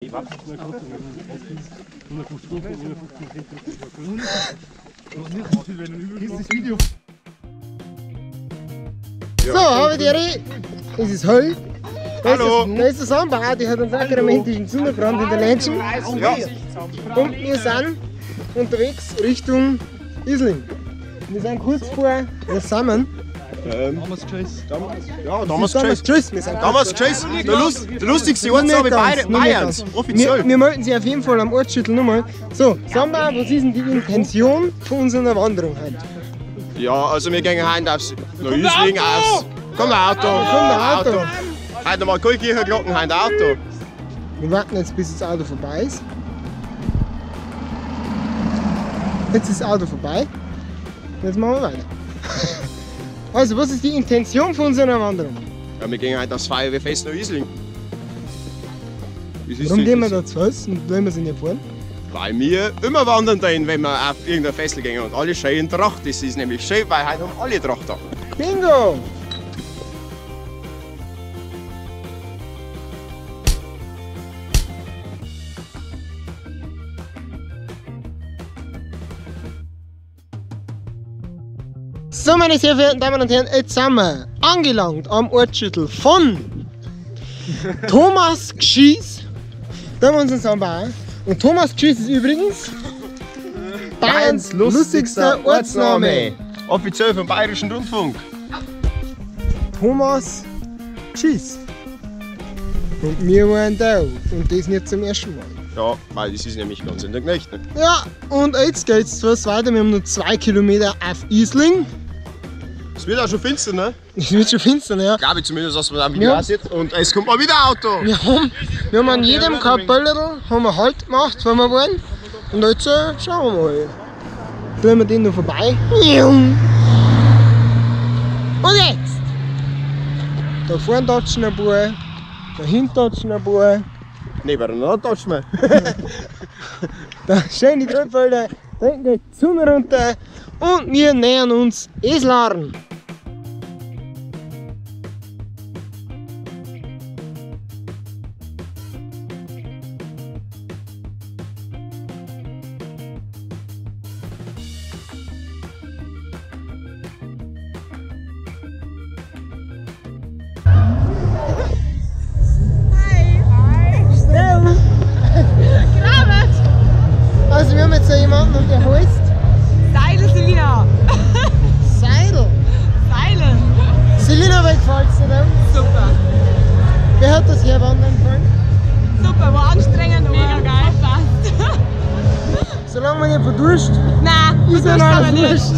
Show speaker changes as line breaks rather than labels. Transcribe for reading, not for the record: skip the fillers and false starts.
So, habe die Ehre. Es ist hell.
Hallo.
Da ist der Samba, die hat einen sakramentischen Sonnenbrand in der Ländchen.
Ja.
Und wir sind unterwegs Richtung Isling. Wir sind kurz vor zusammen.
Ja, damals Tschüss. Damals Tschüss. Der lustigste Ortsname Bayerns. Offiziell.
Wir melden sie auf jeden Fall am Ortsschüttel nochmal. So, Samba, was ist denn die Intention von unserer Wanderung heute?
Ja, also wir gehen heute aufs Isling aufs. Komm, der Auto.
Komm, der Auto.
Heute mal keine Kirchenglocken, heute Auto.
Wir warten jetzt, bis das Auto vorbei ist. Jetzt ist das Auto vorbei. Jetzt machen wir weiter. Also, was ist die Intention von unserer Wanderung?
Ja, wir gehen heute aufs Feuerwehrfest nach Isling.
Warum gehen wir da zu Fuß und wollen wir sie nicht fahren?
Weil wir immer wandern gehen, wenn wir auf irgendein Fest gehen und alle schön in Tracht. Das ist nämlich schön, weil heute haben alle Tracht da.
Bingo! So, meine sehr verehrten Damen und Herren, jetzt sind wir angelangt am Ortsschüttel von Thomas Gschieß. Da haben wir unseren Samba. Und Thomas Gschieß ist übrigens Bayerns lustigster Ortsname.
Offiziell vom Bayerischen Rundfunk.
Thomas Gschieß. Und wir waren da. Und das nicht zum ersten Mal.
Ja, weil das ist nämlich ganz in der Knecht. Ne?
Ja, und jetzt geht's zu weiter. Wir haben noch 2 Kilometer auf Isling.
Es wird auch schon finster, ne?
Es wird schon finster, ja.
Glaube ich zumindest, dass man am Video sieht. Und es kommt mal wieder ein Auto.
Wir haben an jedem Kapellerl haben wir Halt gemacht, wo wir waren. Und jetzt schauen wir mal. Tun wir den noch vorbei. Und jetzt! Da vorne tatschen ein paar, da hinten tatschen ein paar.
Nebeneinander tatschen wir.
Da schön die Grünfelder, da hinten geht die Sonne runter und wir nähern uns Eslaren. Also wir haben jetzt jemanden und der heißt?
Seidel Selina.
Seidel?
Seidel.
Selina, wie gefällt's dir denn?
Super.
Wie hat das hier wandern gefallen?
Super, war anstrengend, mega geil. Passt.
Solange man nicht verduscht,
nein,
ist ja alles wurscht.